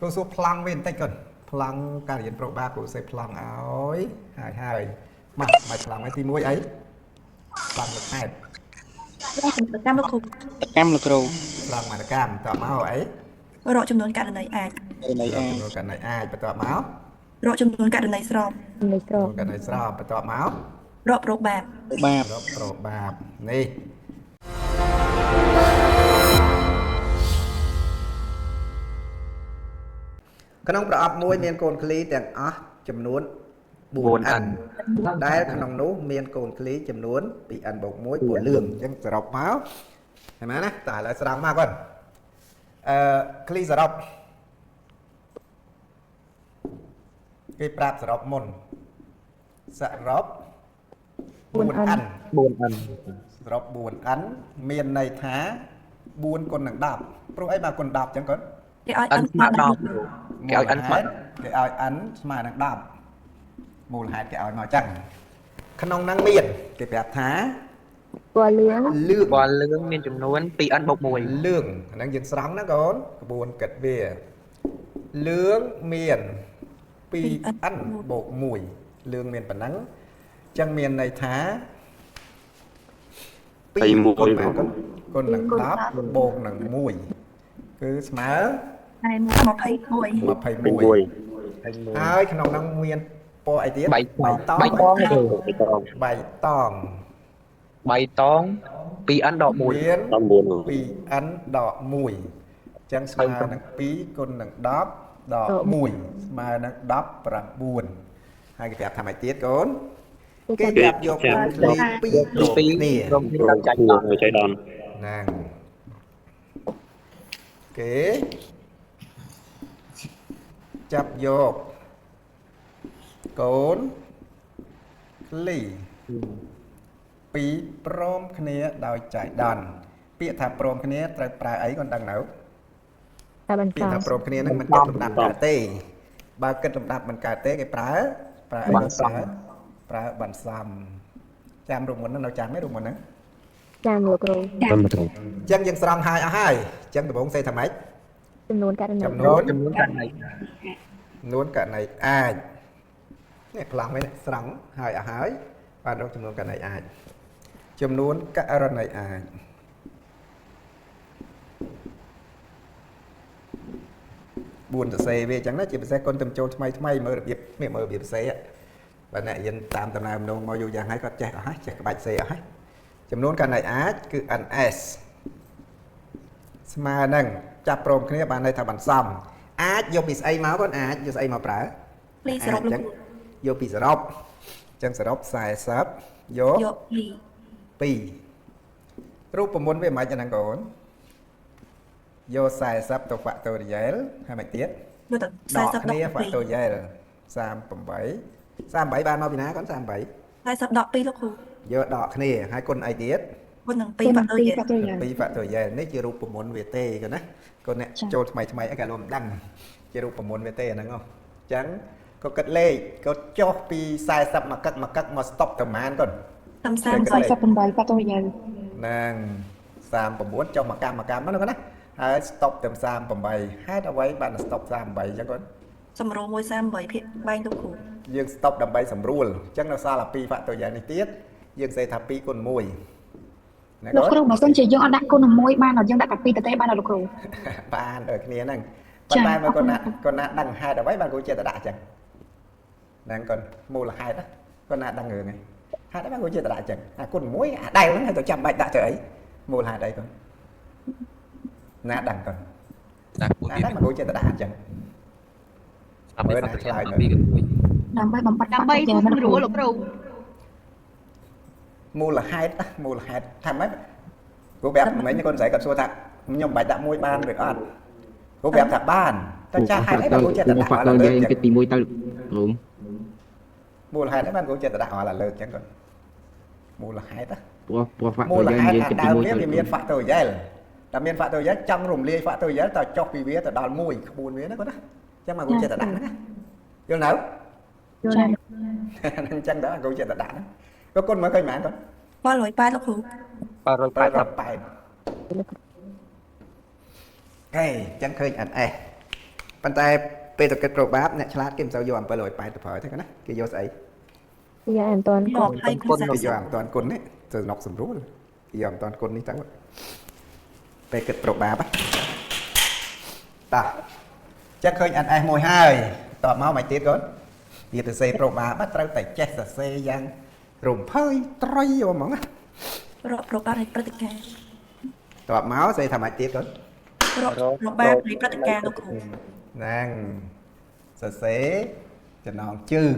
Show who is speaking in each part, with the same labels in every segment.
Speaker 1: គ្រូសួរប្លង់វាបន្តិចកូនប្លង់ការរៀនប្រូបាគ្រូសេប្លង់ឲ្យហើយហើយមកមកប្លង់ឲ្យទី1អីប្លង់លខេត
Speaker 2: កម្មលោកគ្រូ
Speaker 3: កម្មលោកគ្រូ
Speaker 1: ប្លង់មាតកម្មតមកអី
Speaker 2: រកចំនួនករណីអាច
Speaker 3: នៃ
Speaker 1: រកចំនួនករណីអាចបន្ទាប់មក
Speaker 2: រកចំនួនករណីស្រប
Speaker 4: នៃស្រប
Speaker 1: ករណីស្របបន្ទាប់មករ
Speaker 2: កប្រូបាប
Speaker 3: បាប
Speaker 1: រកប្រូបាបនេះក្នុងប្រអប់មួយមានកូនឃ្លីទាំងអស់ចំនួន 4n ដែលក្នុងនោះមានកូនឃ្លីចំនួន 2n បូក1ពណ៌លឿងអញ្ចឹងសរុបមកឃើញណាតើឥឡូវស្រង់មកគាត់អឺឃ្លីសរុបគេប្រាប់សរុបមុនសរុប 4n
Speaker 3: 4n
Speaker 1: សរុប 4n មានន័យថា4គុណនឹង10ព្រោះអីបើគុណ10អញ្ចឹងគាត់
Speaker 2: គេឲ្យ
Speaker 3: n
Speaker 2: n
Speaker 3: ស្មើ10គេឲ្យ n ស្មើ
Speaker 1: គេឲ្យ n ស្មើនឹង10មូលហេតុគេឲ្យមកអញ្ចឹងក្នុងហ្នឹងមានគេប្រាប់ថា
Speaker 4: ពណ៌លឿង
Speaker 1: លឿង
Speaker 3: ពណ៌លឿងមានចំនួន 2n បូក1
Speaker 1: លឿងអាហ្នឹងយើងស្រង់ណាកូនក្បួនគិតវាលឿងមាន 2n បូក1លឿងមានប៉ុណ្ណឹងអញ្ចឹងមានន័យថា2គុណប៉ុន្មានគុណនឹង10បូកនឹង1គឺស្មើ
Speaker 2: 21
Speaker 1: 21ហើយក្នុងហ្នឹងមានពណ៌អីទៀត
Speaker 3: បៃតងបៃតងគ្រូ
Speaker 1: បៃតង
Speaker 3: បៃតង 2n ដក1
Speaker 1: មាន 2n ដក1អញ្ចឹងស្មើនឹង2គុណនឹង10ដក1ស្មើនឹង19ហើយគេប្រាប់ថាម៉េចទៀតកូនគេប្រាប់យកកូនឃ្លី2ព្រមគ្នា
Speaker 3: ព្រមគ្នាដល់ចាញ់ដល់
Speaker 5: ចៃដន្យ
Speaker 1: ហ្នឹងគេចាប់យកកូនឃ្លីពីរព្រមគ្នាដោយចៃដន្យពាក្យថាព្រមគ្នាត្រូវប្រើអីកូនដឹងនៅ
Speaker 4: តែបន្
Speaker 1: ពាក្យ
Speaker 4: សំ
Speaker 1: ថាព្រមគ្នាហ្នឹងមិនគិតលំដាប់កើតទេបើគិតលំដាប់មិនកើតទេគេប្រើប្រើអីប្រើប្រើបន្សំចាំរូបមុនហ្នឹងនៅចាំទេរូបមុនហ្នឹង
Speaker 4: ចាំលោកគ្រូ
Speaker 5: តាមត្រង់
Speaker 1: អញ្ចឹងយើងស្រង់ហើយអស់ហើយអញ្ចឹងដំបូងសេថាម៉េច
Speaker 4: ចំនួនករណី
Speaker 1: ចំនួន
Speaker 3: ចំនួនករណី
Speaker 1: ចំនួនករណីអាចនេះប្លង់នេះស្រង់ហើយអស់ហើយបានរកចំនួនករណីអាចចំនួនករណីអាច4សរសេរវាអញ្ចឹងណាជាពិសេសកូនទំចូលថ្មីថ្មីមើលរបៀបនេះមើលរបៀបសរសេរបើអ្នករៀនតាមដំណើរម្ដងមកយូរយ៉ាងហើយគាត់ចេះអស់ហើយចេះក្បាច់សេអស់ហើយចំនួនករណីអាចគឺ NS ស្មើនឹងចាប់ព្រមគ្នាបានន័យថាបន្សំអាចយកពីស្អីមកគាត់អាចយកស្អីមកប្រើ
Speaker 2: ឃ្លីសរុបលោកគ្រូ
Speaker 1: យកពីសរុបអញ្ចឹងសរុប40យក
Speaker 2: យក2
Speaker 1: 2រូបមន្តវាមិនអាហ្នឹងកូនយក40ទៅ factorial ហើយមិនទៀត
Speaker 2: យកទៅ
Speaker 1: ដក
Speaker 2: 40
Speaker 1: គ្នា
Speaker 2: ដក
Speaker 1: factorial 38 38បានមកពីណាកូន38
Speaker 2: 2 40ដក2លោកគ្រូ
Speaker 1: យកដកគ្នាហើយគុណអីទៀត
Speaker 2: គុណនឹង2 factorial
Speaker 1: 2 factorial នេះជារូបមន្តវាទេកូនណាកូនអ្នកចូលថ្មីថ្មីអីក៏លោកមិនដឹងជារូបមន្តវាទេអាហ្នឹងហ៎អញ្ចឹងក៏គិតលេខក៏ចុះពី40មកកឹកមកកឹកមកស្តុបប្រមាណកូន
Speaker 2: តាម
Speaker 6: 48 factorial
Speaker 1: ហ្នឹង39ចុះមកកម្មមកកម្មហ្នឹងណាហើយស្តុបទៅ38ហេតុអ្វីបានស្តុប38អញ្ចឹងកូន
Speaker 2: សម្រួល138ភាគបែងលោកគ្រូ
Speaker 1: យើងស្តុបដើម្បីសម្រួលអញ្ចឹងនៅសល់អា2 factorial នេះទៀតយើងសេថា2គុណ1ណា
Speaker 6: លោកគ្រូបើសិនជាយើងអត់ដាក់គុណនឹង1បានអត់យើងដាក់តែ2ទៅទេបានអត់លោកគ្រូ
Speaker 1: បានដូចគ្នាហ្នឹងប៉ុន្តែមើលកូនណាកូនណាដឹងហេតុអ្វីបានគ្រូចេះតែដាក់អញ្ចឹងហ្នឹងកូនមូលហេតុកូនណាដឹងរឿងហ្នឹងហេតុអ្វីបានគ្រូចេះតែដាក់អញ្ចឹងអាគុណ1អាដែលហ្នឹងហើយទៅចាំបាច់ដាក់ទៅអីមូលហេតុអីកូនណាដឹងកូន
Speaker 7: ដាក់ពួក
Speaker 1: ណាដឹងមកគ្រូចេះតែដាក់អញ្ចឹង
Speaker 7: មើលណាឆ្លើយ2គុណ1
Speaker 6: ដើម្បីបំបត្តិ
Speaker 8: ដើម្បី
Speaker 6: factorial
Speaker 8: សម្រួលលោកគ្រូ
Speaker 1: មូលហេតុមូលហេតុថាម៉េចគ្រូប្រាប់មិញកូនស្រីគាត់សួរថាខ្ញុំមិនបាច់ដាក់មួយបានឬអត់គ្រូប្រាប់ថាបានតែចាស់ហេតុអីបានគ្រូចេះតែដាក់
Speaker 9: ហ្វាក់តយើងគិតទី1ទៅគ្រូ
Speaker 1: មូលហេតុអីបានគ្រូចេះតែដាក់អស់លើកអញ្ចឹងគាត់មូលហេតុ
Speaker 9: ព្រោះព្រោះហ្វាក់
Speaker 1: មូ
Speaker 9: ត
Speaker 1: លហេតុ
Speaker 9: យើងគិតទី
Speaker 1: ដើម
Speaker 9: 1
Speaker 1: វា
Speaker 9: ទៅ
Speaker 1: មាន factorial តែមាន factorial ចង់រំលាយ factorial តចុះពីវាទៅដល់1ក្បួនវាណាគាត់ណាអញ្ចឹងមកគ្រូចេះតែដាក់ហ្នឹងណាយល់នៅ
Speaker 6: ចា
Speaker 1: ហ្នឹងអញ្ចឹងទៅគ្រូចេះតែដាក់ហ្នឹងក៏គុណមើលឃើញប៉ុន្មានគាត់
Speaker 2: 780លោកគ្រូ
Speaker 3: 780
Speaker 1: 8កេអញ្ចឹងឃើញ NS ប៉ុន្តែពេលទៅគិតប្របបាបអ្នកឆ្លាតគេមិនសូវយក780ទៅប្រើទេណាគេយកស្អី
Speaker 4: យកអន្តនគុណ
Speaker 2: 20គុណ
Speaker 1: គេយកអន្តនគុណនេះទៅណុកសម្រួលគេយកអន្តនគុណនេះទៅពេលគិតប្របបាបតោះចឹងឃើញ NS មួយហើយតបមកមិនទៀតកូនវាទៅសេប្របបាបត្រូវតែចេះសរសេរយ៉ាងរំភើយត្រីហ្មងណា
Speaker 2: រកប្របបាបនៃព្រឹត្តិការណ៍
Speaker 1: តបមកសេថាម៉េចទៀតកូន
Speaker 2: រកប្របបាបនៃព្រឹត្តិការណ៍លោកគ្រូ
Speaker 1: ហ្នឹងសរសេរចំណងជើង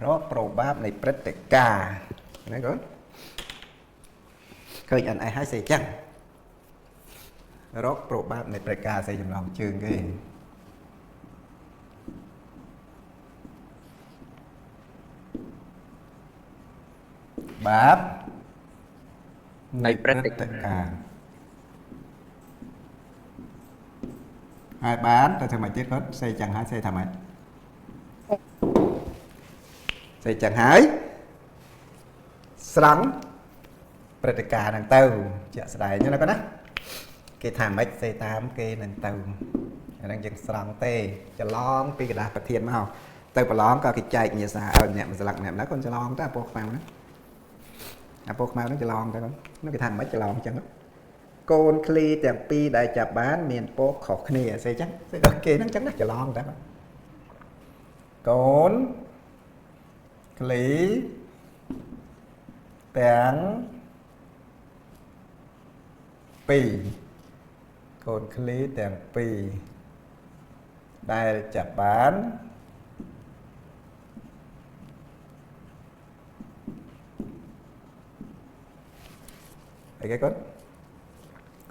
Speaker 1: រកប្របបាបនៃព្រឹត្តិការណ៍ណាកូនឃើញ NS ហើយសេចឹងរកប្របបាបនៃព្រឹត្តិការណ៍សេចំណងជើងគេបាប
Speaker 3: នៃព្រឹត្តិ
Speaker 1: ការណ៍ហើយបានទៅធ្វើម៉េចទៀតគាត់សេចឹងហើយសេថាម៉េចសេចឹងហើយស្រង់ព្រឹត្តិការណ៍ហ្នឹងទៅជាក់ស្ដែងណាគាត់ណាគេថាម៉េចសេតាមគេនឹងទៅអាហ្នឹងយើងស្រង់ទេច្រឡងពីกระดาษប្រធានមកទៅប្រឡងក៏គេចែកញាសាឲ្យម្នាក់មួយស្លឹកម្នាក់ណាកូនច្រឡងទៅអាពណ៌ខ្មៅហ្នឹងអាពណ៌ខ្មៅហ្នឹងច្រឡងទៅកូននោះគេថាម៉េចច្រឡងអញ្ចឹងកូនឃ្លីទាំងពីរដែលចាប់បានមានពណ៌ខុសគ្នាស្អីចឹងស្អីដល់គេហ្នឹងចឹងណាច្រឡងតែកូនឃ្លីទាំងពីរកូនឃ្លីទាំងពីរដែលចាប់បានអីគេកូន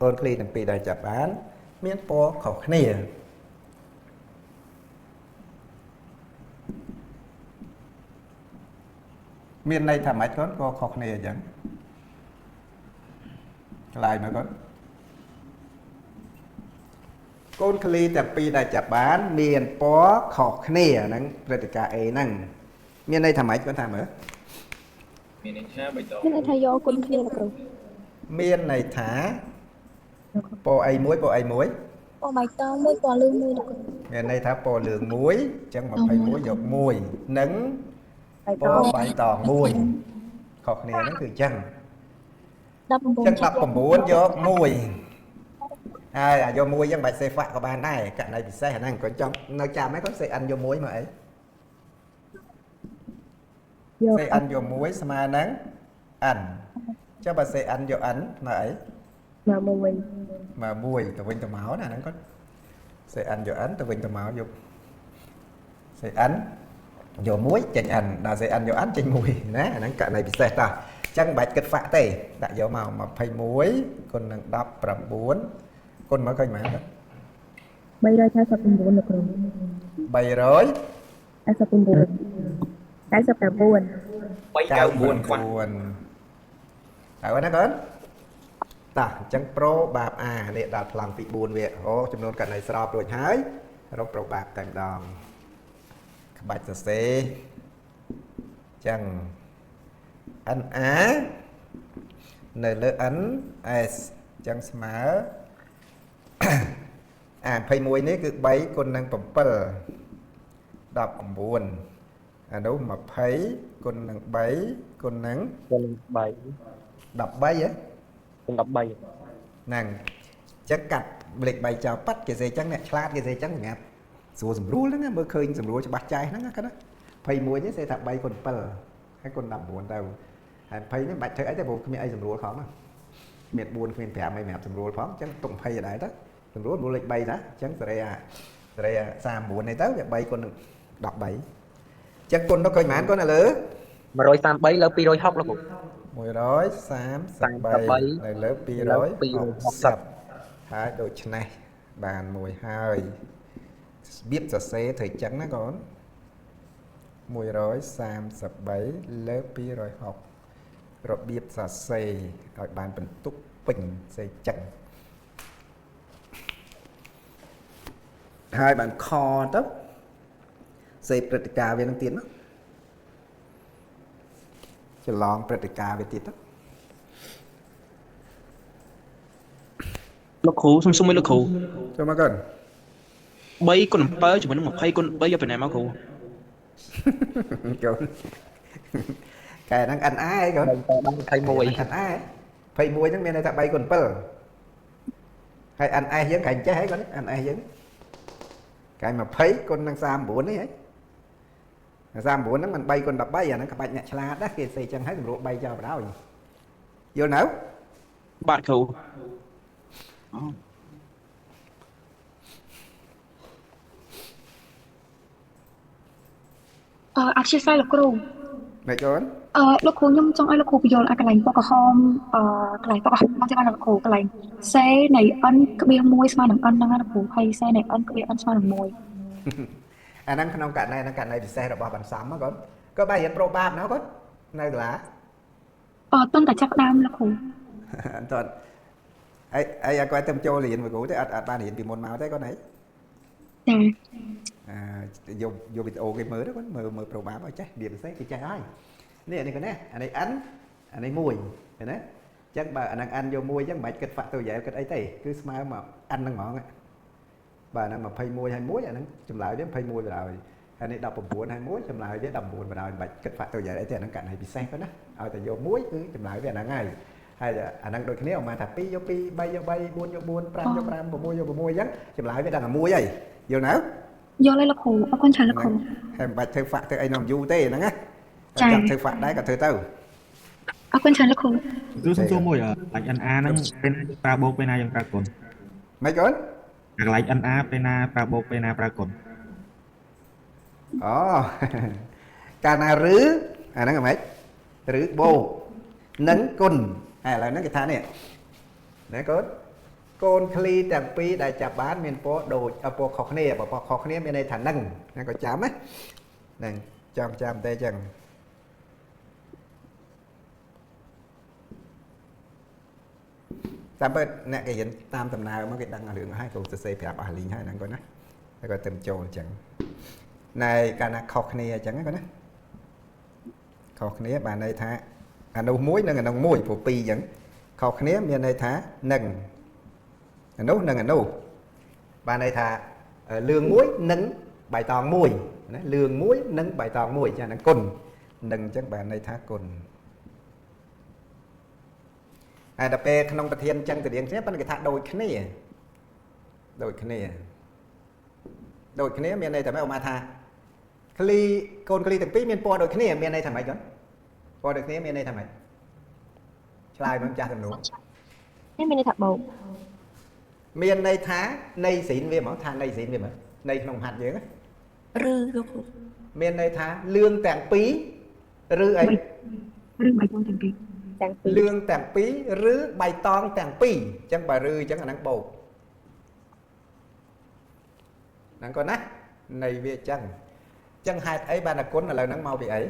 Speaker 1: កូនឃ្លីទាំងពីរដែលចាប់បានមានពណ៌ខុសគ្នាមានន័យថាម៉េចកូនក៏ខុសគ្នាអញ្ចឹងឆ្លើយមកកូនកូនឃ្លីទាំងពីរដែលចាប់បានមានពណ៌ខុសគ្នាហ្នឹងព្រឹត្តិការណ៍ A ហ្នឹងមានន័យថាម៉េចកូនថាមើល
Speaker 7: មានន័យថាបៃតង
Speaker 4: មានន័យថាយកគុណគ្នាលោកគ្រូ
Speaker 1: មានន័យថាពណ៌អីមួយពណ៌អីមួយ
Speaker 4: ពណ៌បៃតងមួយពណ៌លឿងមួយលោកគ្រូ
Speaker 1: មានន័យថាពណ៌លឿងមួយអញ្ចឹង21យក1និងពណ៌បៃតងមួយខុសគ្នាហ្នឹងគឺអញ្ចឹង
Speaker 4: 19
Speaker 1: ចឹង19យក1ហើយអាយក1អញ្ចឹងបាច់សេហ្វាក់ក៏បានដែរករណីពិសេសអាហ្នឹងគាត់ចង់នៅចាំហ្នឹងគាត់សេ n យក1មកអី
Speaker 4: យក
Speaker 1: សេ n យក1ស្មើនឹង n ចុះបើសេ n យក n មកអី
Speaker 4: មកមួយ
Speaker 1: មក1ទៅវិញទៅមកណាហ្នឹងគាត់សេ n យក n ទៅវិញទៅមកយកសេ n យក1ចេញ n ដល់សេ n យក n ចេញ1ណាអាហ្នឹងករណីពិសេសតោះអញ្ចឹងមិនបាច់គិតហ្វាក់ទេដាក់យកមក21គុណនឹង19គុណមកឃើញប៉ុន្មានបាទ
Speaker 4: 349លោកគ្រូ
Speaker 1: 300
Speaker 4: 99 99
Speaker 7: 399ខ្វះ
Speaker 1: ហើយណាកូនតោះអញ្ចឹងប្រូបាប A នេះដល់ប្លង់ទី4វាអូចំនួនករណីស្របរួចហើយរកប្រូបាបតែម្ដងក្បាច់សរសេរអញ្ចឹង NA នៅលើ NS អញ្ចឹងស្មើអា21នេះគឺ3គុណនឹង7 19អានោះ20គុណនឹង3គុណនឹង
Speaker 3: គុណ3
Speaker 1: 13ហ៎
Speaker 3: គុណ13
Speaker 1: ហ្នឹងអញ្ចឹងកាត់លេខ3ចោលប៉ាត់គេសេអញ្ចឹងអ្នកឆ្លាតគេសេអញ្ចឹងសម្រាប់ស្រួលសម្រួលហ្នឹងណាមើលឃើញសម្រួលច្បាស់ចែសហ្នឹងណាគាត់ណា21នេះសេថា3គុណ7ហើយគុណ19ទៅហើយ20នេះមិនបាច់ធ្វើអីទេព្រោះគ្មានអីសម្រួលផងណាគ្មាន4គ្មាន5អីសម្រាប់សម្រួលផងអញ្ចឹងទុក20ឲ្យដែរទៅសម្រួលលេខ3ណាអញ្ចឹងសេរីអាសេរីអា39នេះទៅវា3គុណនឹង13អញ្ចឹងគុណទៅឃើញប៉ុន្មានគុណឥឡូវ
Speaker 3: 133លើ260លោកគ្រូ
Speaker 1: 133នៅលើ260ហើយដូច្នេះបានមួយហើយរបៀបសរសេរត្រូវចឹងណាកូន133លើ260របៀបសរសេរឲ្យបានបន្ទុកពេញសេចឹងហើយបានខទៅសេព្រឹត្តិការណ៍វានឹងទៀតណាច្រឡងព្រឹត្តិការណ៍វាទៀតទៅ
Speaker 5: លោកគ្រូសុំសុំមួយលោកគ្រូ
Speaker 1: ចូលមកកូន
Speaker 3: 3គុណ7ជាមួយនឹង20គុណ3យកពីណាមកគ្រូ
Speaker 1: កូនកែហ្នឹង NA ឯងកូន
Speaker 3: 21
Speaker 1: NA 21ហ្នឹងមានន័យថា3គុណ7ហើយ NS យើងក្រែងចេះហើយកូន NS យើងក្រែង20គុណនឹង39នេះហី39ហ្នឹងមិន3គុណ13អាហ្នឹងក្បាច់អ្នកឆ្លាតណាគេសេចឹងហើយសម្រួល3ចោលបណ្ដោយយល់នៅ
Speaker 3: បាទគ្រូ
Speaker 6: អធ្យាស្រ័យលោកគ្រូ
Speaker 1: ម៉េចកូន
Speaker 6: លោកគ្រូខ្ញុំចង់ឲ្យលោកគ្រូបញ្យល់អាកន្លែងពណ៌ក្រហមកន្លែងពណ៌ក្រហមមកទៀតបានលោកគ្រូកន្លែង C នៃ n ក្បៀស1ស្មើនឹង n ហ្នឹងណាលោកគ្រូហើយ C នៃ n ក្បៀស n ស្មើនឹង1
Speaker 1: អាហ្នឹងក្នុងករណីហ្នឹងករណីពិសេសរបស់បន្សំហ្នឹងកូនក៏បែររៀនប្រូបាបណាកូននៅសាលា
Speaker 6: តឹងតែចាប់ដើមលោកគ្រូ
Speaker 1: អត់តអីអីអាគាត់ទៅចូលរៀនមួយគ្រូទេអត់អត់បានរៀនពីមុនមកទេកូនហី
Speaker 6: ចា
Speaker 1: អាយកយកវីដេអូគេមើលទៅកូនមើលមើលប្រូបាបឲ្យចេះវាពិសេសគេចេះហើយនេះនេះកូនណាអានេះ n អានេះ1ឃើញទេអញ្ចឹងបើអាហ្នឹង n យក1អញ្ចឹងមិនបាច់គិត factorial គិតអីទេគឺស្មើមក n ហ្នឹងហ្មងបាទអាហ្នឹង21ហើយ1អាហ្នឹងចម្លើយវា21បណ្ដោយហើយនេះ19ហើយ1ចម្លើយវា19បណ្ដោយមិនបាច់គិត factorial អីទេអាហ្នឹងករណីពិសេសកូនណាឲ្យតែយក1គឺចម្លើយវាអាហ្នឹងហើយហើយអាហ្នឹងដូចគ្នាអមថា2យក2 3យក3 4យក4 5យក5 6យក6អញ្ចឹងចម្លើយវាដល់តែ1ហើយយល់នៅ
Speaker 6: យល់ហើយលោកគ្រូអរគុណច្រើនលោកគ្រូ
Speaker 1: ហើយមិនបាច់ធ្វើ fact ធ្វើអីនោះយូរទេហ្នឹងណាចង់ធ្វើ fact ដែរក៏ធ្វើទៅ
Speaker 6: អរគុណច្រើនលោកគ្រូ
Speaker 5: គ្រូសុំសួរមួយកន្លែង NA ហ្នឹងពេលណាប្រើបូកពេលណាយើងប្រើគុណ
Speaker 1: ម៉េចកូន
Speaker 5: អាកន្លែង NA ពេលណាប្រើបូកពេលណាប្រើគុណ
Speaker 1: អូកាលណាឬអាហ្នឹងហ្មងឬបូកនិងគុណហើយឥឡូវហ្នឹងគេថានេះណាកូនកូនឃ្លីទាំងពីរដែលចាប់បានមានពណ៌ដូចពណ៌ខុសគ្នាបើពណ៌ខុសគ្នាមានន័យថានឹងណាក៏ចាំណាហ្នឹងចង់ចាំទេចឹងតាមពិតអ្នកគេរៀនតាមដំណើរមកគេដឹងរឿងហើយគ្រូសរសេរប្រាប់អស់លីងហើយហ្នឹងគាត់ណាហើយគាត់ទៅចូលអញ្ចឹងណែកាលណាខុសគ្នាអញ្ចឹងណាគាត់ណាខុសគ្នាបានន័យថាអានោះមួយនិងអានោះមួយព្រោះពីរអញ្ចឹងខុសគ្នាមានន័យថានឹងអានោះនិងអានោះបានន័យថាលឿងមួយនិងបៃតងមួយណាលឿងមួយនិងបៃតងមួយចាហ្នឹងគុណនឹងអញ្ចឹងបានន័យថាគុណហើយដល់ពេលក្នុងប្រធានអញ្ចឹងទៅរៀងគ្នាប៉ុន្តែគេថាដូចគ្នាដូចគ្នាដូចគ្នាមានន័យថាម៉េចឧមាថាឃ្លីកូនឃ្លីទាំងពីរមានពណ៌ដូចគ្នាមានន័យថាម៉េចកូនពណ៌ដូចគ្នាមានន័យថាម៉េចឆ្លើយមិនចាស់សំណួរ
Speaker 4: នេះមានន័យថាបូក
Speaker 1: មានន័យថានៃศีលវាហ្មងថានៃศีលវាហ្មងនៃក្នុងហាត់យើង
Speaker 2: ឬលោកគ្រូ
Speaker 1: មានន័យថាលឿងទាំងពីរឬអី
Speaker 6: ឬបៃតងទាំងពីរ
Speaker 4: ទាំងពីរ
Speaker 1: លឿងទាំងពីរឬបៃតងទាំងពីរអញ្ចឹងបើឬអញ្ចឹងអាហ្នឹងបូកហ្នឹងគាត់ណានៃវាអញ្ចឹងអញ្ចឹងហេតុអីបានតែគុណឥឡូវហ្នឹងមកពីអី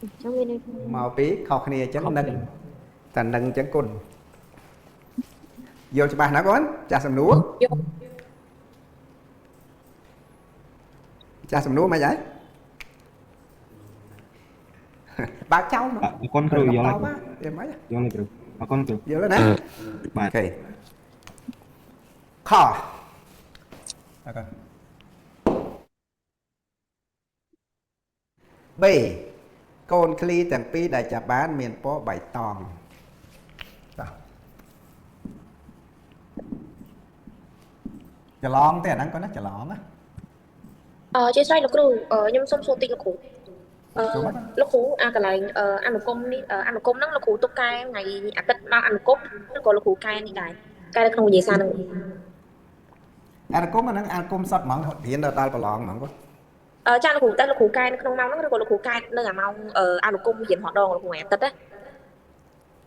Speaker 4: អញ្ចឹងមានន័យថា
Speaker 1: មកពីខុសគ្នាអញ្ចឹងនឹងតែនឹងអញ្ចឹងគុណយល់ច្បាស់ណាស់កូនចាស់សំណួរចាស់សំណួរមិនអីបើកចោលមក
Speaker 5: អរគុណគ្រូយល់ហើយ
Speaker 1: យល់មិន
Speaker 5: យល់ហើយគ្រូអរគុណគ្រូ
Speaker 1: យល់ហើយណា
Speaker 5: បាទ
Speaker 1: អូខេខអរគុណ B កូនឃ្លីទាំងពីរដែលចាប់បានមានពណ៌បៃតងតោះច្រឡងទេអាហ្នឹងគាត់ណាច្រឡងណា
Speaker 4: ជាស្រ័យលោកគ្រូខ្ញុំសុំសួរតិចលោកគ្រូលោកគ្រូអាកន្លែងអនុគមនេះអនុគមហ្នឹងលោកគ្រូទុកកែថ្ងៃអាទិត្យមកអនុគមឬក៏លោកគ្រូកែនេះដែរកែនៅក្នុងវិញ្ញាសាហ្នឹង
Speaker 1: អនុគមអាហ្នឹងអនុគមសតហ្មងរៀនដល់ប្រឡងហ្មងគាត់
Speaker 4: ចាលោកគ្រូតែលោកគ្រូកែនៅក្នុងម៉ោងហ្នឹងឬក៏លោកគ្រូកែនៅអាម៉ោងអនុគមរៀនរដងលោកគ្រូថ្ងៃអាទិត្យណា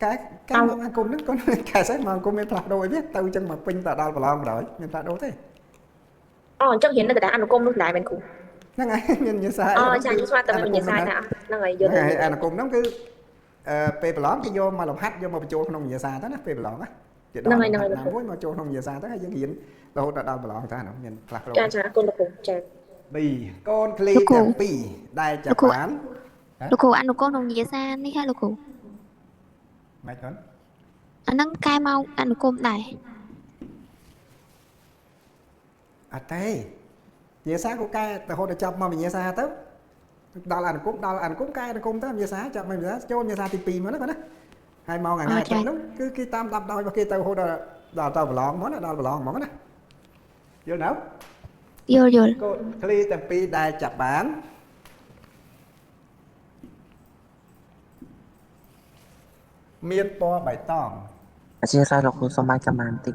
Speaker 1: កែកែម៉ោងអនុគមហ្នឹងគាត់កែស្អីម៉ោងអនុគមមានផ្លាស់ប្ដូរអីវាទៅចឹងមកពេញទៅដល់ប្រឡងបណ្ដោយមានផ្លាស់ប្ដូរទេ
Speaker 4: អូអញ្ចឹងរៀននៅកណ្ដាលអនុគមនោះដែរមែនគ្រូ
Speaker 1: ហ្នឹងហើយមានវិញ្ញាសា
Speaker 4: អូចាខ្ញុំស្មានតែមានវិញ្ញាសាថាហ្នឹងហើយយល់
Speaker 1: ហ្នឹងហើយអនុគមហ្នឹងគឺពេលប្រឡងគេយកមកលំហាត់យកមកបញ្ចូលក្នុងវិញ្ញាសាទៅណាពេលប្រឡងណាគេដល់ណាមួយមកចូលក្នុងវិញ្ញាសាទៅហើយយើងរៀនរហូតដល់ប្រឡងទៅហ្នឹងមានផ្លាស់ប្ដូរ
Speaker 4: ចាចាអរគុណលោកគ្រូចា
Speaker 1: 2កូនឃ្លីទាំងពីរដែលចាប់បាន
Speaker 8: លោកគ្រូអនុគមក្នុងវិញ្ញាសានេះហ៎លោកគ្រូ
Speaker 1: ម៉េចកូន
Speaker 8: អាហ្នឹងកែមកអនុគមដែរ
Speaker 1: អត់ទេ វិញ្ញាសាក៏កែទៅរហូតដល់ចប់មកវិញ្ញាសាទៅដល់អនុគមដល់អនុគមកែអនុគមទៅវិញ្ញាសាចាប់មកវិញ្ញាសាចូលវិញ្ញាសាទី2មកណាគាត់ណាហើយមកថ្ងៃហ្នឹងគឺគេតាមដាប់ដោយរបស់គេទៅរហូតដល់ទៅប្រឡងមកណាដល់ប្រឡងហ្មងណាយល់នៅ
Speaker 8: យល់យល់
Speaker 1: កូនឃ្លីទាំងពីរដែលចាប់បានមានពណ៌បៃតង
Speaker 10: អធិស្ឋានលោកគ្រូសូមបានចាំបានតិច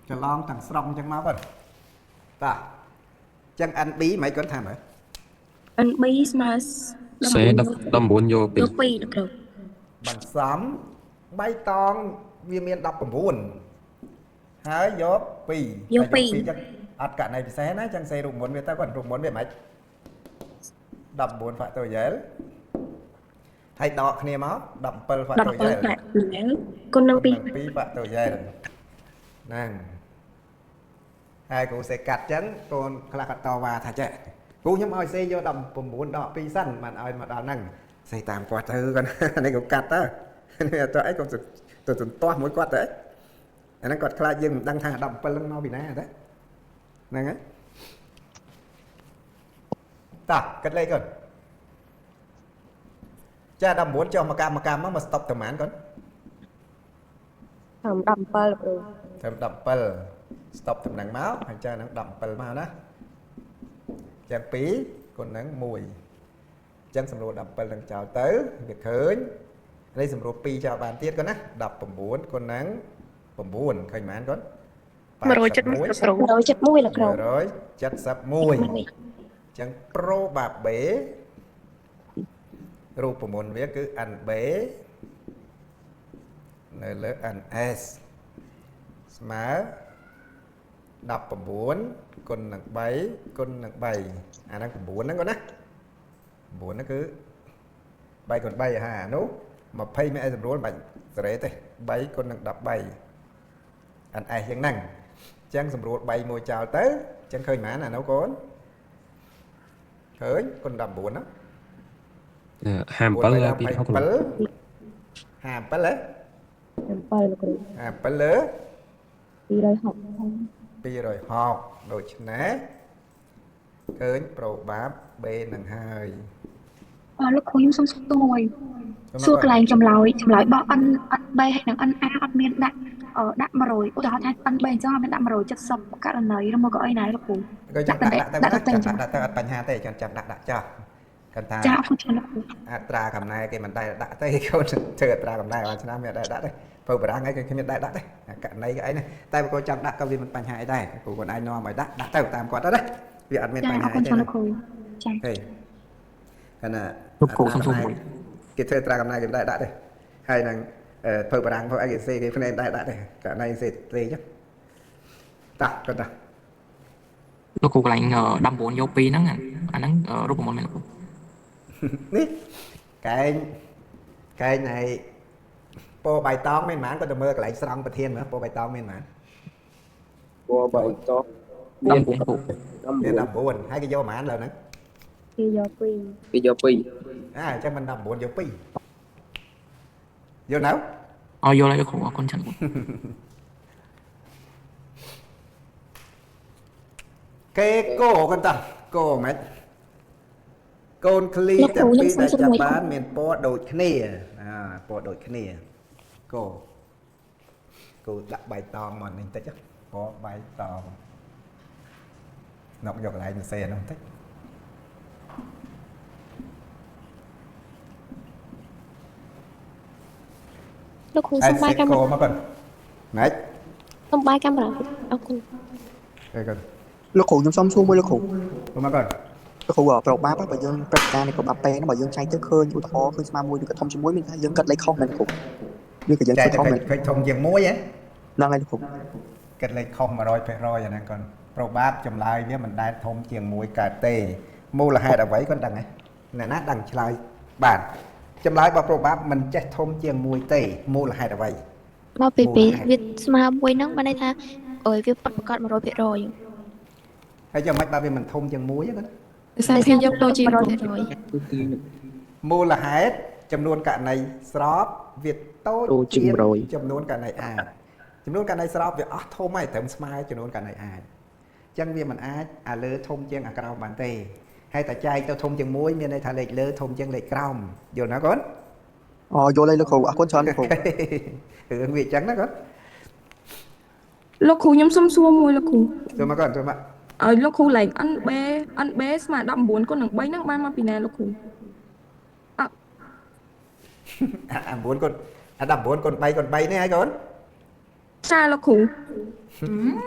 Speaker 1: ច្រឡងទាំងស្រុងអញ្ចឹងមកគាត់តាចឹង NB មិនគាត់ថាមើល
Speaker 2: NB ស្មើ
Speaker 7: C 19យក2
Speaker 2: យក2លោកគ្រូ
Speaker 1: បន្សំបៃតងវាមាន19ហើយយក2
Speaker 2: យក2
Speaker 1: ចឹងអត់ករណីពិសេសណាចឹងសេរូបមន្តវាទៅគាត់រូបមន្តវាមិន19 factorial ហើយដកគ្នាមក17 factorial
Speaker 2: គុណនឹង2
Speaker 1: 2 factorial ហ្នឹងហើយគ្រូសេកាត់ចឹងកូនខ្លះក៏តវ៉ាថាចេះគ្រូខ្ញុំឲ្យសេយក19ដក2សិនបានឲ្យមកដល់ហ្នឹងសេតាមគាត់ទៅគាត់នេះក៏កាត់ទៅនេះអត់ទៅអីក៏ទៅសន្ទាស់មួយគាត់ទៅអាហ្នឹងគាត់ខ្លាចយើងមិនដឹងថា17ហ្នឹងមកពីណាទេហ្នឹងហើយតាគិតលេខគាត់ចា19ចុះមកកម្មមកមកស្តុបប្រហែលគាត់
Speaker 4: ត្រឹម17លោកគ្រូ
Speaker 1: ត្រឹម17ស្តុបតំណែងមកហើយចាហ្នឹង17មកណាចឹង2គុណនឹង1ចឹងសម្រួល17នឹងចោលទៅវាឃើញនេះសម្រួល2ចោលបានទៀតគាត់ណា19គុណនឹង9ឃើញប៉ុន្មានគាត់
Speaker 2: 171លោកគ្រូ
Speaker 4: 171លោកគ្រូ
Speaker 1: 171ចឹងប្រូបាបេរូបមន្តវាគឺ NB នៅលើ NS ស្មើ19គុណនឹង3គុណនឹង3អាហ្នឹង9ហ្នឹងគាត់ណា9ហ្នឹងគឺ3គុណ3ហានោះ20មានអីសម្រួលមិនបាច់សេរីទេ3គុណនឹង13 NS យ៉ាងហ្នឹងអញ្ចឹងសម្រួល3មួយចោលទៅអញ្ចឹងឃើញប៉ុន្មានអានោះកូនឃើញគុណ19ណា
Speaker 7: 57 267
Speaker 1: 57ហ៎
Speaker 4: 7លោកគ្រូ
Speaker 1: 57លើ
Speaker 4: 260
Speaker 1: 260ដូច្នេះឃើញប្រូបាប B នឹងហើយ
Speaker 6: លោកគ្រូខ្ញុំសុំសួរមួយសួរកន្លែងចម្លើយរបស់ N B ហើយនិង NA អត់មានដាក់ដាក់100ឧទាហរណ៍ថា NB អញ្ចឹងអត់មានដាក់170ករណីឬមកក៏អីណាលោកគ្រូ
Speaker 1: ក៏ចាំដាក់ទៅចាំដាក់ទៅអត់បញ្ហាទេចាំដាក់ចោះគាត់ថា
Speaker 6: ចាអរគុណច្រើនលោកគ្រូ
Speaker 1: អត្រាកំណែគេមិនដែលដាក់ទេកូនធ្វើអត្រាកំណែរាល់ឆ្នាំមានដែលដាក់ទេព្រោះបារាំងអីគេគ្មានដែលដាក់ទេករណីក៏អីណាតែបើគាត់ចាំដាក់ក៏វាមិនបញ្ហាអីដែរព្រោះគាត់ឯងនាំឲ្យដាក់ទៅតាមគាត់ទៅណាវាអត់មានបញ្ហា
Speaker 6: អរគុណច្រើនលោកគ្រូចា
Speaker 1: ទេគាត់ណា
Speaker 10: លោកគ្រូសុំសួរមួយ
Speaker 1: គេធ្វើអត្រាកំណែគេមិនដែលដាក់ទេហើយនឹងធ្វើបារាំងធ្វើអីគេសេគេភ្នែកដែរដាក់ទេករណីសេទេចឹងតាគាត់តា
Speaker 10: លោកគ្រូកន្លែង19យក2ហ្នឹងអាហ្នឹងរូបមន្តមែនលោកគ្រូ
Speaker 1: នេះកែងនៃពណ៌បៃតងមានប៉ុន្មានគាត់ទៅមើលកន្លែងស្រង់ប្រធានមើលពណ៌បៃតងមានប៉ុន្មាន
Speaker 11: ពណ៌បៃតង
Speaker 10: 19គ្រូ
Speaker 1: មាន19ហើយគេយកប៉ុន្មានលើហ្នឹង
Speaker 4: គេយក2
Speaker 11: គេយក2
Speaker 1: អញ្ចឹងមិន19យក2យល់នៅ
Speaker 10: អយល់ហើយលោកគ្រូអរគុណច្រើន
Speaker 1: គេគោគាត់តាគោម៉េចកូនឃ្លីទាំងពីរដែលចាប់បានមានពណ៌ដូចគ្នាពណ៌ដូចគ្នាគោដាក់បៃតងមកនេះតិចពណ៌បៃតងនកយកកន្លែងសរសេរនោះតិច
Speaker 4: លោកគ្រូសុំបាយកាមេរ៉ា
Speaker 1: មកគាត់ម៉េច
Speaker 4: សុំបាយកាមេរ៉ាអរគុណ
Speaker 1: គាត់
Speaker 12: លោកគ្រូខ្ញុំសុំសួរមួយលោកគ្រូ
Speaker 1: មកគាត់
Speaker 12: លោកគ្រូប្រូបាបបើយើងព្រឹត្តិការណ៍នៃប្រូបាបពេហ្នឹងបើយើងចែកទៅឃើញឧទាហរណ៍ឃើញស្មើមួយឬក៏ធំជាមួយមានថាយើងកាត់លេខខុសមែនគ្រូឬក៏យើង
Speaker 1: ចែកខុសមែនឃើញធំជាងមួយហ៎
Speaker 12: ហ្នឹងហើយលោកគ្រូ
Speaker 1: គិតលេខខុស100%អាហ្នឹងគាត់ប្រូបាបចម្លើយវាមិនដែលធំជាងមួយកើតទេមូលហេតុអ្វីគាត់ដឹងហ៎អ្នកណាដឹងឆ្លើយបាទចម្លើយរបស់ប្រូបាបមិនចេះធំជាងមួយទេមូលហេតុអ្វី
Speaker 8: មកពីវាស្មើមួយហ្នឹងបានន័យថាអើយវាពិតប្រាកដ100%
Speaker 1: ហើយចាំមិនបើវាមិនធំជាងមួយហ្នឹង
Speaker 2: ដោយសារគេយកដូចជា100%
Speaker 1: មូលហេតុចំនួនករណីស្របវា តូច
Speaker 12: តូចជាង100
Speaker 1: ចំនួនករណីអាចចំនួនករណីស្របវាអស់ធំហើយត្រឹមស្មើចំនួនករណីអាចអញ្ចឹងវាមិនអាចអាលើធំជាងអាក្រោមបានទេហើយតែចែកទៅធំជាងមួយមានន័យថាលេខលើធំជាងលេខក្រោមយល់ណាកូន
Speaker 12: អូយល់ហើយលោកគ្រូអរគុណច្រើនលោកគ្រូ
Speaker 1: រឿងវាអញ្ចឹងណាកូន
Speaker 2: លោកគ្រូខ្ញុំសុំសួរមួយលោកគ្រូ
Speaker 1: ចូលមកកូនចូលមក
Speaker 2: ឲ្យលោកគ្រូឡើង NB NB ស្មើ19គុណនឹង3ហ្នឹងបានមកពីណាលោកគ្រូ
Speaker 1: អា9គុណអា19គុណ3គុណ3នេះហើយកូន
Speaker 2: ចាលោកគ្រូ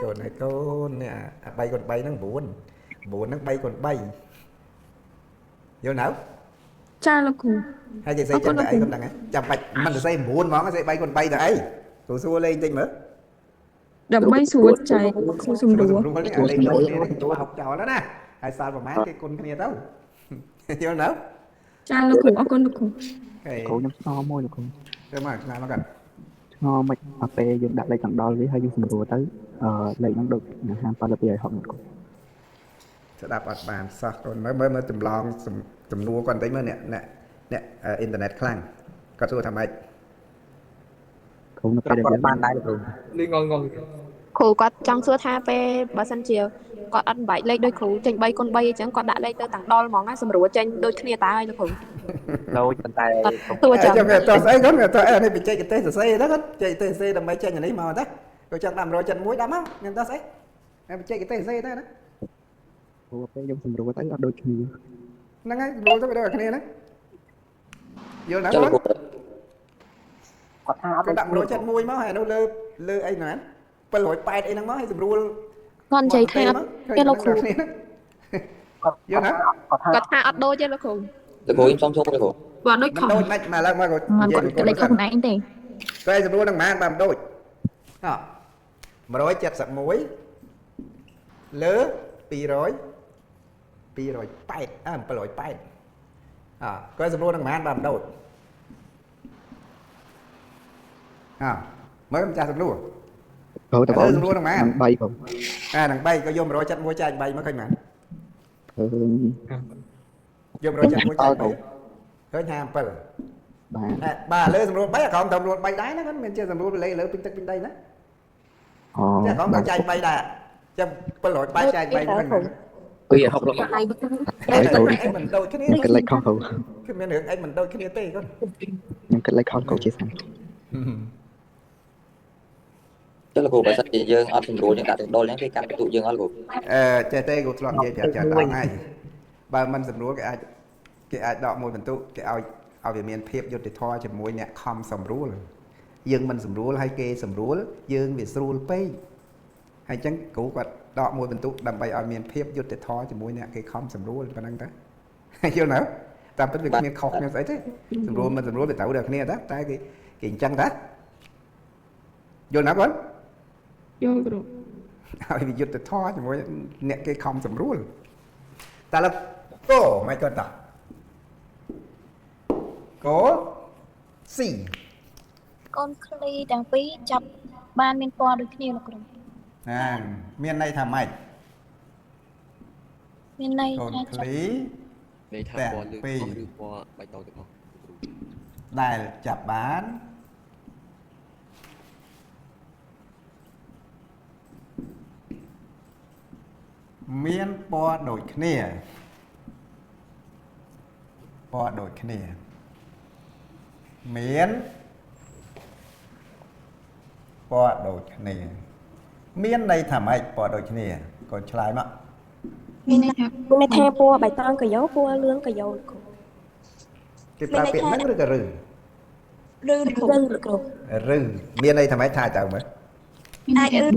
Speaker 1: កូនហើយកូននេះអា3គុណ3ហ្នឹង9 9ហ្នឹង3គុណ3យល់នៅ
Speaker 2: ចាលោកគ្រូ
Speaker 1: ហើយគេសេចឹងទៅអីកូនដឹងហ៎ចាំបាច់មិនទៅសេ9ហ្មងសេ3គុណ3ទៅអីគ្រូសួរលេងតិចមើល
Speaker 2: ដើម្បីស្រួលចែកគ្រូសម្រួល
Speaker 1: នេះអាលេខដូចគ្នានេះតួហុកចោលណាហើយសល់ប្រហែលគេគុណគ្នាទៅយល់នៅ
Speaker 2: ចាលោកគ្រូអរគុណលោកគ្រូ
Speaker 12: គ្រូខ្ញុំឆ្ងល់មួយលោកគ្រូ
Speaker 1: ទៅមកឆ្ងល់មកគាត់
Speaker 12: ឆ្ងល់មិនអាពេលយើងដាក់លេខកណ្ដុរវាហើយយើងសម្រួលទៅលេខហ្នឹងដូចនឹង57 260លោកគ្រូ
Speaker 1: ស្ដាប់អត់បានសោះកូនមើលមើលចម្លងចំនួនគាត់បន្តិចមើលអ្នកអ្នកអ្នកអ៊ីនធឺណិតខ្លាំងគាត់សួរថាម៉េច
Speaker 12: គ្រូនៅពេលដែល
Speaker 3: បានដែរគ្រូ
Speaker 7: នេះងងង
Speaker 4: គ្រូគាត់ចង់សួរថាពេលបើសិនជាគាត់អត់បែកលេខដូចគ្រូចេញ3គុណ3អញ្ចឹងគាត់ដាក់លេខទៅទាំងដុលហ្មងណាសម្រួលចេញដូចគ្នាតើហើយលោកគ្រូ
Speaker 3: ដូចប៉ុន្តែ
Speaker 4: តួចឹង
Speaker 1: ចាំតើស្អីគាត់តើនេះបច្ចេកទេសសរសេរទៅគាត់បច្ចេកទេសសរសេរដើម្បីចេញអានេះមកតាគាត់ចង់ដាក់171ដាក់មកខ្ញុំតើស្អីបច្ចេកទេសសរសេរទៅណា
Speaker 12: ព្រោះពេលខ្ញុំសម្រួលទៅអត់ដូចគ្នា
Speaker 1: ហ្នឹងហើយសម្រួលទៅវាដូចគ្នាណាយល់ណាបង
Speaker 3: គាត់ថាអត់
Speaker 1: គាត់ដាក់171មកហើយនោះលើលើអីហ្នឹង780អីហ្នឹងមកហើយសម្រួល
Speaker 4: គាត់និយាយថាទេលោកគ្រូ
Speaker 1: យល់ណា
Speaker 4: គាត់ថាអត់ដូចទេលោកគ្រូ
Speaker 7: លោកគ្រូខ្ញុំសុំសួរលោកគ្រូ
Speaker 2: បាទដូចខុស
Speaker 1: ដូចមិនមកឡើងមកគាត់និយាយ
Speaker 6: គាត់លេខខុសខ្លួនឯងទេ
Speaker 1: គាត់សម្រួលនឹងប៉ុន្មានបាទដូចហ៎171លើ200 280អើ780អគាត់សម្រួលនឹងប៉ុន្មានបាទដូចអើមើលម្ចាស់សម្រួល
Speaker 12: គ្រូតើបង
Speaker 1: សម្រួលនឹងប៉ុន្មាន
Speaker 12: 3គ្រូ
Speaker 1: អានឹង3ក៏យក171ចែក3មកឃើញប៉ុន្មានយក171ចែក3ឃើញ57
Speaker 12: បាទ
Speaker 1: បាទលើសម្រួល3អាក្រមសម្រួល3ដែរណាគាត់មានជាសម្រួលលេខលើពេញទឹកពេញដីណា
Speaker 12: អូ
Speaker 1: តែអាក្រមដល់ចែក3ដែរចាំ780ចែក3ហ្នឹង
Speaker 7: 260លោក
Speaker 1: អីមិនដូចគ្នា
Speaker 12: ខ្ញុំគិតលេខខុសគ្រូ
Speaker 1: គឺមានរឿងអីមិនដូចគ្នាទេគាត់
Speaker 12: ខ្ញុំគិតលេខខុសគ្រូជាសា
Speaker 7: ចុះលោកគ្រូបើសិនជាយើងអត់សម្រួលយើងដាក់ទាំងដុលអញ្ចឹងគេកាន់បន្ទុកយើងអត់លោកគ្រូ
Speaker 1: ចេះទេគ្រូធ្លាប់និយាយប្រាប់ចាស់ដល់ហើយបើមិនសម្រួលគេអាចដកមួយបន្ទុកគេឲ្យវាមានភាពយុត្តិធម៌ជាមួយអ្នកខំសម្រួលយើងមិនសម្រួលហើយគេសម្រួលយើងវាស្រួលពេកហើយអញ្ចឹងគ្រូគាត់ដកមួយបន្ទុកដើម្បីឲ្យមានភាពយុត្តិធម៌ជាមួយអ្នកគេខំសម្រួលប៉ុណ្ណឹងតាយល់នៅតាមពិតវាគ្មានខុសគ្នាស្អីទេសម្រួលមិនសម្រួលវាត្រូវដល់គ្នាតាតែគេអញ្ចឹងតាយល់ណាបង
Speaker 2: យល់គ្រូ
Speaker 1: ឲ្យវាយុត្តិធម៌ជាមួយអ្នកគេខំសម្រួលតែលើកោមិនគាត់តាកោស៊ី
Speaker 6: កូនឃ្លីទាំងពីរចាប់បានមានពណ៌ដូចគ្នាលោកគ្រូ
Speaker 1: ណាមានន័យថាម៉េច
Speaker 6: មានន័យថា
Speaker 1: កូនឃ្លី
Speaker 7: ន័យថាពណ៌លឿងឬពណ៌បៃតងទាំងអស់
Speaker 1: ដែលចាប់បានមានពណ៌ដូចគ្នាពណ៌ដូចគ្នាមានពណ៌ដូចគ្នាមានន័យថាម៉េចពណ៌ដូចគ្នាកូនឆ្លើយមក
Speaker 6: មានន័យថា
Speaker 4: មានន័យថាពណ៌បៃតងក៏យកពណ៌លឿងក៏យកលោកគ្រូ
Speaker 1: គេប្រើពាក្យហ្នឹងឬក៏ឬ
Speaker 4: ឬលោកគ្រូ
Speaker 1: ឬមានន័យថាម៉េចថាទៅមើល
Speaker 4: អាចឬ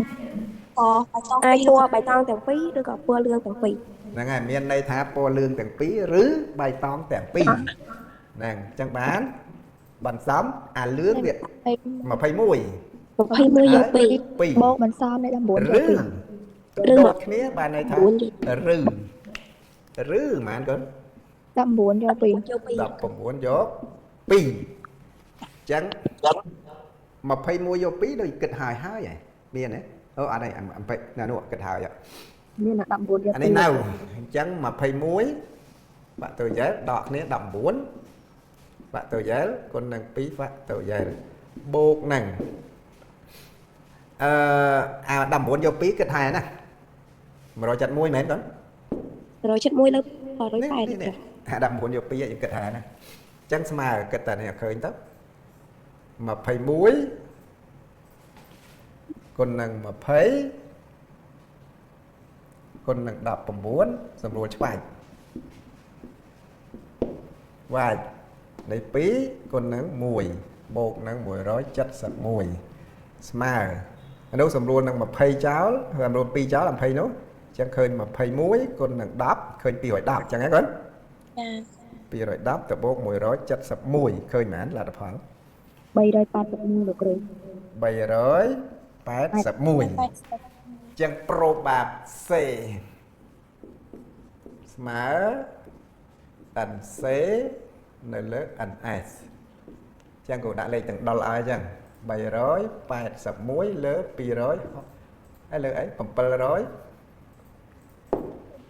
Speaker 4: អាចពណ៌បៃតងទាំងពីរឬក៏ពណ៌លឿងទាំងពីរ
Speaker 1: ហ្នឹងហើយមានន័យថាពណ៌លឿងទាំងពីរឬបៃតងទាំងពីរហ្នឹងអញ្ចឹងបានបន្សំអាលឿងវា21
Speaker 4: 21យក2
Speaker 6: បូកបន្សំនៃ19យក
Speaker 1: 2ឬដូចគ្នាបានន័យថាឬឬប៉ុន្មានកូន
Speaker 6: 19យក2
Speaker 1: 19យក2អញ្ចឹង21យក2ដូចគិតហើយហើយហ៎មានទេអូអត់ទេអំពេណានោះគិតហើយ
Speaker 6: មាន19យក2
Speaker 1: អានេះនៅអញ្ចឹង21បាក់តូយ៉ែលដកគ្នា19បាក់តូយ៉ែលគុណនឹង2បាក់តូយ៉ែល បូកនឹងអា19យក2គិតហើយណា171មែនកូន
Speaker 4: 171លើ180
Speaker 1: នេះអា19យក2យើងគិតហើយណាអញ្ចឹងស្មើគិតតែនេះឃើញទៅ21គុណនឹង20គុណនឹង19សម្រួលឆ្វាច់វាច់នៃ2គុណនឹង1បូកនឹង171ស្មើអានោះសម្រួលនឹង20ចោលសម្រួល2ចោល20នោះអញ្ចឹងឃើញ21គុណនឹង10ឃើញ210អញ្ចឹងហ៎កូន
Speaker 4: ចា
Speaker 1: 210ទៅបូក171ឃើញប៉ុន្មានលទ្ធផល
Speaker 4: 381លោកគ្រូ
Speaker 1: 381ចឹងប្រូបាប C ស្មើ NC នៅលើ NS ចឹងគូដាក់លេខទាំងដុលឲ្យចឹង381លើ200ហើយលើអី700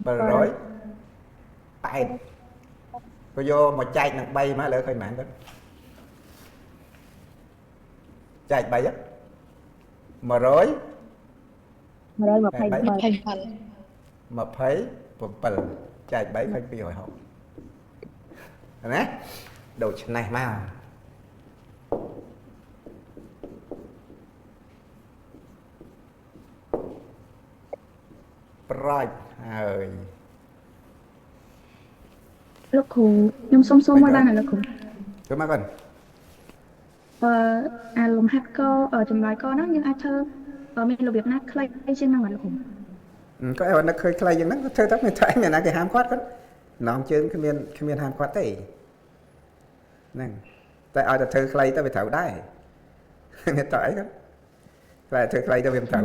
Speaker 1: 780ក៏យកមកចែកនឹង3មកលើឃើញប៉ុន្មានទៅចែក3ហ៎100
Speaker 4: 127
Speaker 1: 27ចែក3ឃើញ260ណាដូច្នេះមកប្រាច់ហើយ
Speaker 6: លោកគ្រូខ្ញុំសុំសួរមួយបានទេលោកគ្រូ
Speaker 1: ចូលមកកូន
Speaker 6: អាលំហាត់កចម្លើយកហ្នឹងយើងអាចធ្វើមានរបៀបណាខ្លីជាងហ្នឹងអត់លោកគ្រូ
Speaker 1: ក៏ឲ្យនឹកឃើញខ្លីយ៉ាងហ្នឹងធ្វើទៅមានតែមានណាគេហាមគាត់គាត់ណងជើងគ្មានហាមគាត់ទេហ្នឹងតែឲ្យតែធ្វើខ្លីទៅវាត្រូវដែរមានតអីគាត់តែធ្វើខ្លីទៅវាមិនត្រូវ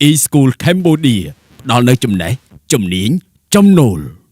Speaker 13: E-School Cambodia ផ្ដល់នូវចំណេះជំនាញចំណូល។